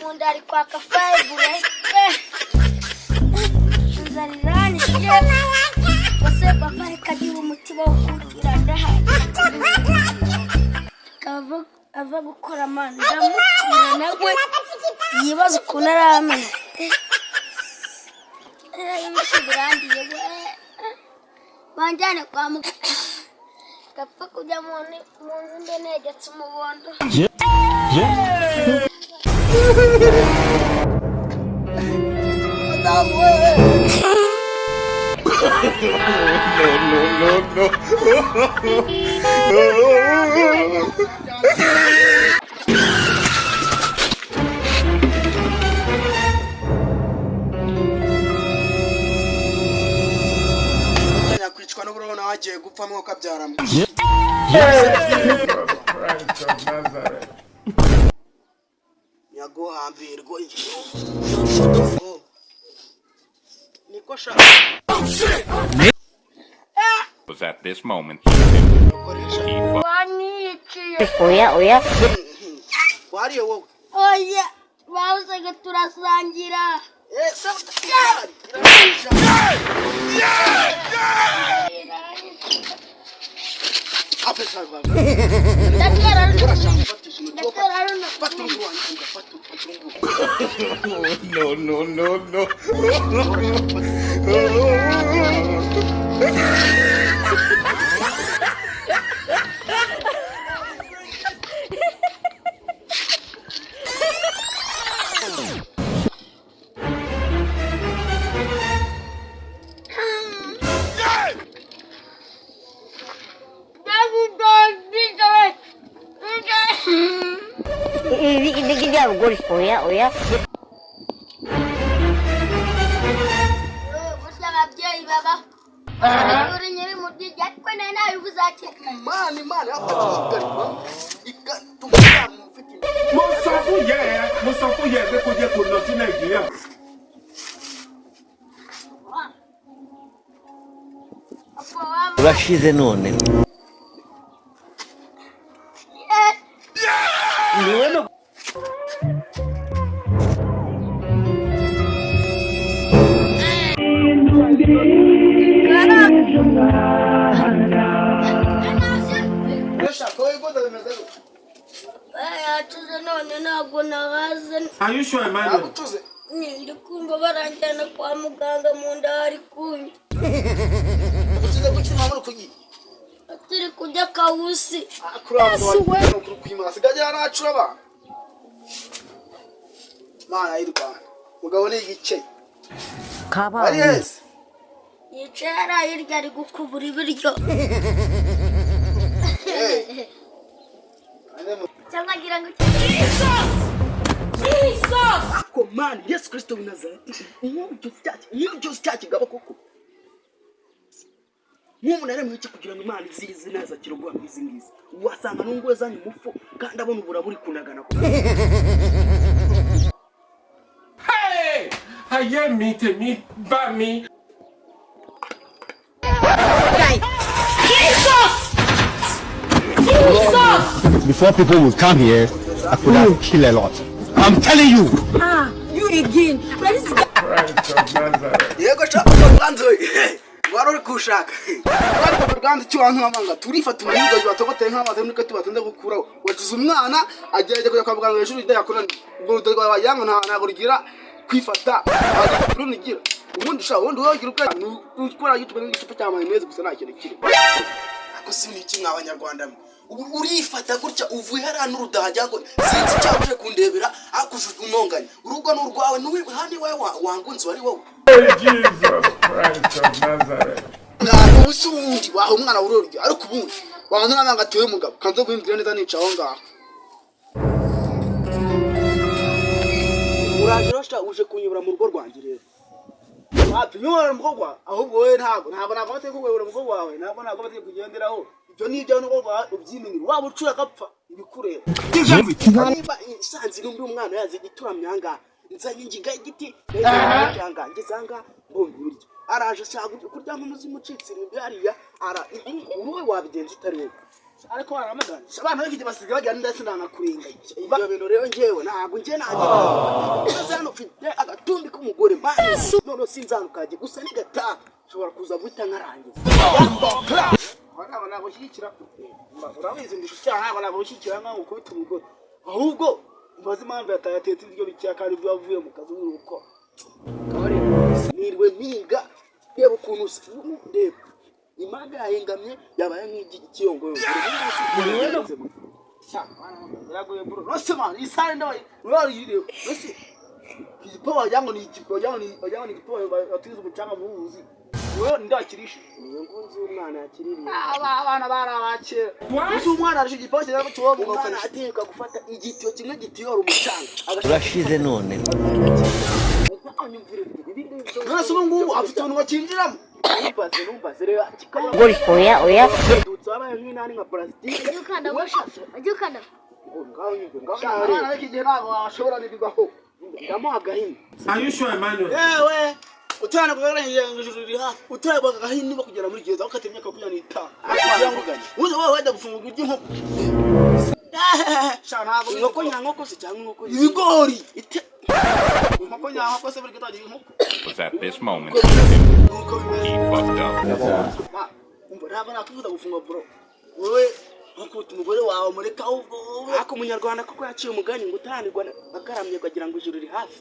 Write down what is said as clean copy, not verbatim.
Mu nda hari kwaka fibre. Inzara iranyishe. Ese papa, reka agira umutima wo kuwutura, ndahari. Ava ava gukora, man, ndamucura nawe yibaza ukuntu aramenya. Ibisi birandiye we, banjyane kwa muganga. Gapfa kujya mu nzu mbe negetse umubondo. Madamu we! No, no, no. Nyakwicwa n'uburoho, nawe agiye gupfa mwuka abyaramo. Christ of Nazareth. Nyaguhambirwa niko sha. Was at this moment he knew Ukoresha. he fucked Wanyiciye. Oya, oya. Wariye wowe? Oya, babuzaga turasangira. Eh, sawa, irahari, irahari. Ape sawa. Ndatera runo. Urashaka gufata ikintu cyo Ndatera runo. fata uruhu wanjye, ugafata uruhu. No, no, no, no. Ibi by'abagore, oya, oya. Burya ababyeyi babaho uri nyiri mu byijya, ariko nawe nabibuze hakiri kare. Imana, Imana yafashije ikarima igatuma umwana ufite inda. Mo sọ fún ìyá ẹ, mo sọ fún ìyá ẹ pé kó jẹ́ kó lọ sí Nàìjíríà. Papa wa Urashize none. Eh. Urashaka wowe rwose bimeze gute? Yacuze none, ntabwo nabaze. Are you sure, Emmanuel? Ntabwo ucuze. Ndi kumva baranjyana kwa muganga, mu nda hari kunya. Ucuze gukina muri kugi. Turi kurya kawusi. Kuri aba bantu kuri kwimana sigaje yaracura abantu. Mana y'u Rwanda, mugabo ni igice ari Kabaye. hese. Yicaye hariya hirya, ari gukubura ibiryo. Eh. Cyangwa agira ngo Ako man, Yesu Kristo w'i Nazareti, nk'ubu cyose cya kigabo koko, nk'umuntu yaremwe iki kugira ngo Imana izizi neza kirogoha nk'izi ngizi, wasanga n'ubwo yazanye umufu kandi abona ubura buri kunagana koko. Hey! Ayé mi, tèmi bá mi. Before people would come here, I could have killed a lot. I'm telling you. Christ of Nazareth. Yego sha, papa Rwanze we, wari uri kushaka wari papa Rwanze icyo wantu amanga turifata umuhinga watogoteye nk'amazi niko tubatinze gukuraho. Wagize umwana agerageza kujya kwa muganga hejuru idayakorana ubwo rudo wagira ngo ntabwo rugira kwifata runigira. Ubundi sha, ubundi wowe ugira ubwenge ukora YouTube n'igicupa cya mayonnaise gusa, nta kintu kirimo. Ako si ni iki mwa Abanyarwanda mwe? Ubu urifata gutya uvuye hariya n'urudahajya ngo sinzi icyo uje kundebera, ariko uje unonganya urugo ni urwawe ni handi wowe wangunze wari wowe. Hey, Jesus Christ of Nazareth. Ntabwo ubu si ubundi waha umwana uroryo, ariko ubundi wanza nanga atuye umugabo kanze guhimbira neza nica aho ngaho. Uraje rero uje kunyobora mu rugo rwanjye rero, wapi nyobora mu rugo rwawe? Ahubwo wowe ntabwo amategeko kuyobora mu rugo rwawe, ntabwo amategeko kugenderaho. Ibyo ni ibyawe n'urugo rwawe, ubyimenyere. Waba ucura agapfa, ibikureba. Niba isanze n'undi umwana yazi ituramye ahangaha, nzanye ingiga y'igiti ahangaha, ngeze ahangaha mbonye ibiryo, araje ashaka kurya nk'umuzimu ucitse irimbi hariya ara. Wowe wabigenza utari wowe. Ariko baramagana abana b'iki gihe basigaye bagira ndetse nanakurenganya. Ibyo bintu rero njyewe ntabwo njye nanjye hano mfite agatumbi k'umugore mani, none sinzanukajye gusa nigataha nshobora kuza guhita nkarangiza. Ntabwo nagushyigikira, urabizi ndi icyaha, ntabwo nagushyigikira nkaho ukubita umugore, ahubwo mbaze impamvu yatetse ibiryo bikeya kandi ibyo avuye mu kazi uri gukora. Nirwe mpinga, reba ukuntu usa, reba impaga yahengamye, yabaye nk'igikiyongoyongo. Nose man, isare ndabaye uraririwe nose igipo wagira ngo ni igipo, wagira ngo ni igipo batuza umucanga mu ruzi. Wowe ndakirisha Niyo ngunzi y'umwana yakiririye. Aba abana bari abakera, uzi umwana arasha igipo cyangwa kiwoga? Umwana atinyuka gufata igitiyo kimwe gitiyora umucanga. Urashize none. None se ubu ngubu afite utuntu bakinjiramo? Numbaze, numbaze, reba kikaba Rugori oya oya. dutse wabaye nk'inani nka plastique. Ujye ukanda gutya, ujye ukanda. Ngaho nyumve, ngaho Abana b'iki gihe ntabwo bashobora n'ibibaho. Ndamuha agahini. Are you sure, Emmanuel? Yewe, utana kugaragara ijuru riri hafi, utana agahini bakugera muri gereza ukata imyaka 25 kugira ngo uze wowe wajya gufungura iry'inkoko. Sha, ntabwo Inkoko nyankoko se cyangwa inkoko ibigori ite inkoko nyankoko se buri gitagira inkoko. It was at this moment Nuko bimeze. he fucked up. Ma, umva, ntabwo nakwifuza gufunga bro, wowe ntukubita umugore wawe, mureka ahubwo wowe. Ariko umunyarwanda koko yaciye umugani ngo utaranirwa agaramye ukagira ngo ijuru riri hafi.